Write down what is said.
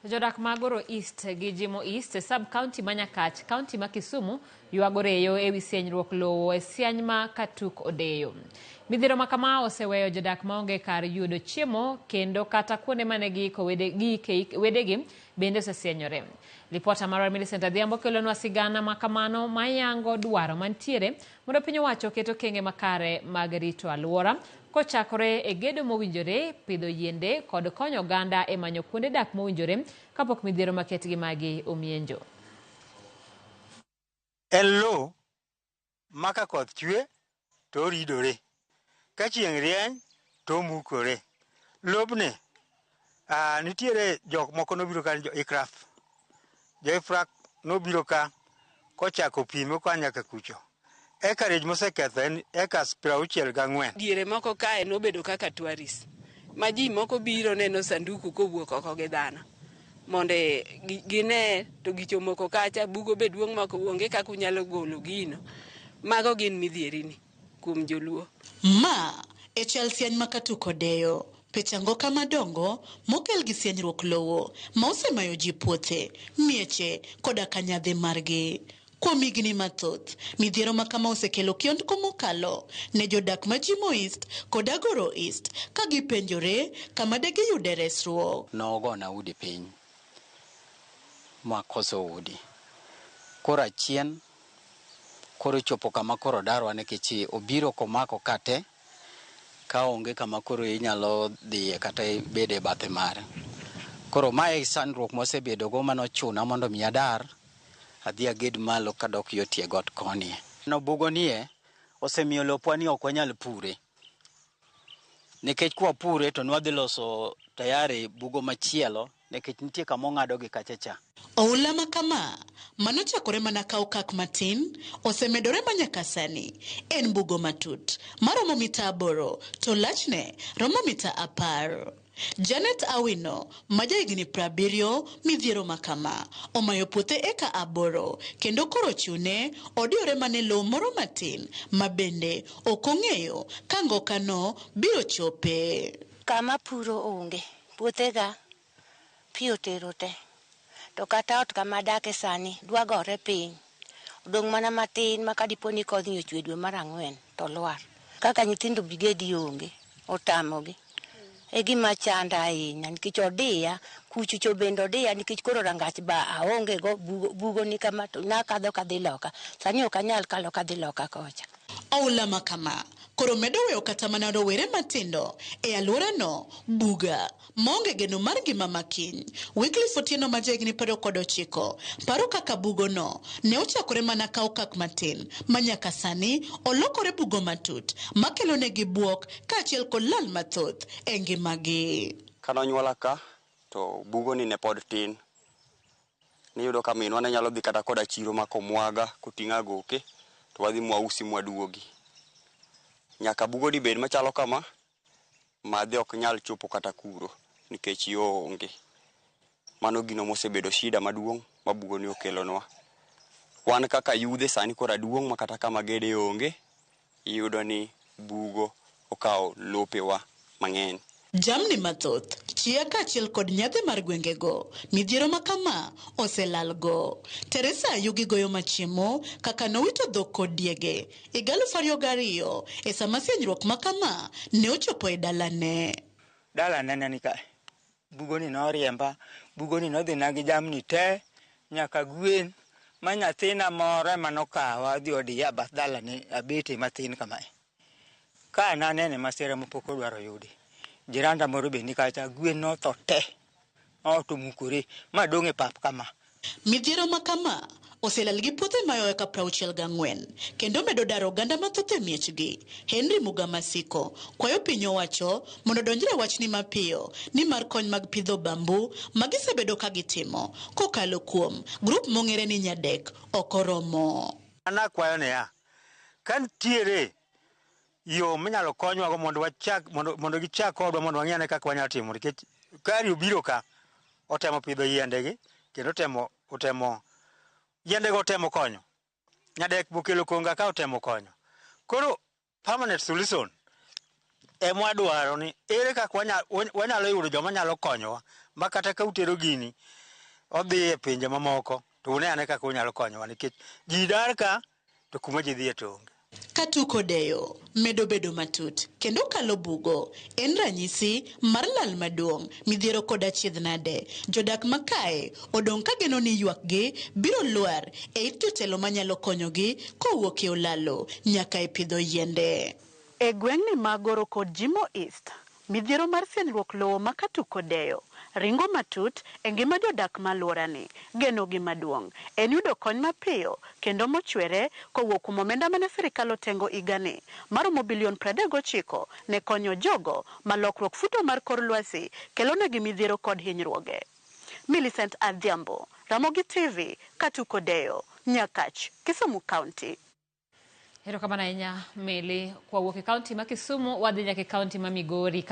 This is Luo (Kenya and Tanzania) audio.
Jodak ma Agoro East gi Jimo East e sub county ma Nyakach, county ma Kisumu ywago reyo ewi sienyruok lowo e siany ma Katuk Odeyo. Midhiero ma kama oseweyo jodak maonge kar yudo chiemo kendo kata kuonde mane giiko wede, giike wedegi bende osesienyore. Lipota marwa Millicent Adhiambo kelonwa sigana ma kamano mayango dwaro mantiere mondo piny owacho oket okenge makare mag rito alwora kochakore e gedo mowinjore, pidho yiende kod konyo oganda e manyo kuonde dak mowinjore kapok midhiero maket gi magi omienjo. En lowo ma ka koth chwe to oridore, ka chieng' rieny to omukore. Lobni nitiere jok moko nobiro ka jo ICRAF. Jo ICRAF nobiro ka kochako pime koa nyaka kucho. Acreage moseketho en acres 64. Diere moko kae nobedo kaka tourist ma ji moko biro neno sanduku kowuok oko gi dhano mondo gine to gichomoko kacha bugo be duong' ma onge kaka unyalo golo gino. Mago gin midhierini kuom joluo. Ma e chal siany ma Katuk odeyo. Picha ngoka madongo mokel gi sienyruok lowo ma osemayo ji puothe, mieche koda ka nyadhi margi. Kuom higni mathoth, midhiero ma kama osekelo kiondko mokalo ne jodak ma Jimo East kod Agoro East ka gipenjore kama de giyude resruok. Nogona udi piny makoso udi. Koro achien koro chopo kama koro darwa nikech obiro komako kate ka onge kama koro inyalo dhiye kata bede e bathe mare. Koro mae sandruok mosebedogo manochuna mondo mi adar adhi aged malo kadok yo tie got koni. No bugo nie osemiyo lopwa ni ok wanyal pure. Nikech kwapure to nwadhi loso tayari bugo machielo nikech nitie kama ong'ado gi kacha cha. Oula ma kama, manochakore mana ka okak matin, osemedore ma nyaka sani. En bugo matut, maromo mita 8 to lachne romo mita 10. Janet Awino, ma jahigni 70, midhiero ma kama, omayo puothe eka 8 kendo koro chune odiyore mana e lowo moro matin ma bende ok ong'eyo ka ngokano biro chope. Kama puro onge, puothega pi otero te. To kata ot kama adake sani dwa gore piny. Odong' mana matin ma kadipo ni kodhni ochwe dwe mar 4 to lwar. Kaka nyithindo brigade onge, otamogi. E gima chanda ahinya nikech odiya, kuchocho bende odiya nikech koro rangach ba aonge go, bugo ni kama to nakadho kadhi loka. Sani ok anyal kalo kadhi loka kocha. Oula ma kama koro medo weyo kata mana rowere matindo e alworano buga maonge geno mar ngima makiny. Wycliffe Otieno ma jahigni 29 paro kaka bugono ne ochakore mana ka okak matin ma nyaka sani olokore bugo matut makelo negi buok kaachiel kod lal mathoth e ngimagi. Kane onyuola ka to bugoni ne pod tin. Niyudo ka minwa ne nyalo dhi kata koda chiro ma komwaga koting'a agoke to wadhi mwausi mwaduogi. Nyaka bugoni bed machalo kama, madhe ok nyal chopo kata kuro nikech yo onge. Mano gino mosebedo shida maduong' ma bugoni okelonwa. Wan kaka yudhe sani koro aduong' ma kata kama gede onge, iyudo ni bugo okawo lopewa mang'eny. Jamni mathoth, chia kaachiel kod nyadhi mar gwengego, midhiero ma kama oselalgo. Teresa Ayugi goyo machiemo kaka nowito dhok kod diege higa 2002 e sama sienyruok ma kama ne ochopo e dalane. Dalane ne ni kae. Bugoni noriemba, bugoni nodhina gi jamni te, nyaka gwen, ma nyathina moro ema nokawa odhi odiya bath dalane abete matin kamae. Ka nanene masira mapok odwaro yudi. Jiranda moro be ni kacha, gwen notho te. Ot omukore, ma dong' e pap kama. Midhiero ma kama oselal gi puothe mayo eka 64 kendo medo daro oganda mathoth e miechgi. Henry Mugamasiko kwayo piny owacho mondo odonjre wachni mapiyo nimar kony mag pidho bambu ma gisebedo ka gitimo kokalo kuom grup mong'ere ni Nyadek ok oromo. An akwayo niya, ka nitiere yo minyalo konywago mondo wachak mondo gichak kodwa mondo wang'i ane kaka wanyalo timo nikech kari obiro ka otemo pidho yiendegi kendo otemo yiendego otemo konyo. Nyadek bokelo konga ka otemo konyo. Koro permanent solution emwa dwaro ni ere kaka wanyalo yudo joma nyalo konyowa Ma kata ka utero gini odhi e pinje mamoko to une ane kaka unyalo konyowa nikech ji dar ka to kuma ji dhiye to onge. Katuk Odeyo medo bedo matut kendo kalo bugo en ranyisi mar lal maduong' midhiero kod achiedh nade. Jodak ma kae odong' ka geno ni ywakgi biro lwar e it jotelo manyalo konyogi kowuok e olalo nyaka e pidho yiende. E gweng'ni ma Goro kod Jimo East, midhiero mar sienyruok lowo ma Katuk Odeyo ringo matut e ngima jodak ma alworani. Genogi maduong' en yudo kony mapiyo kendo mochwere kowuok kuom omenda mane sirikal otengo higani maromo bilion 39 ne konyo jogo ma lokruok futo mar kor lwasi kelonegi midhiero kod hinyruoge. Millicent Adhiambo, Ramogi TV, Katuk Odeyo, Nyakach, Kisumu County. Erokamano ahinya Meli. Kwawuok e kaunti ma Kisumu wadhi nyaka e kaunti ma Migori.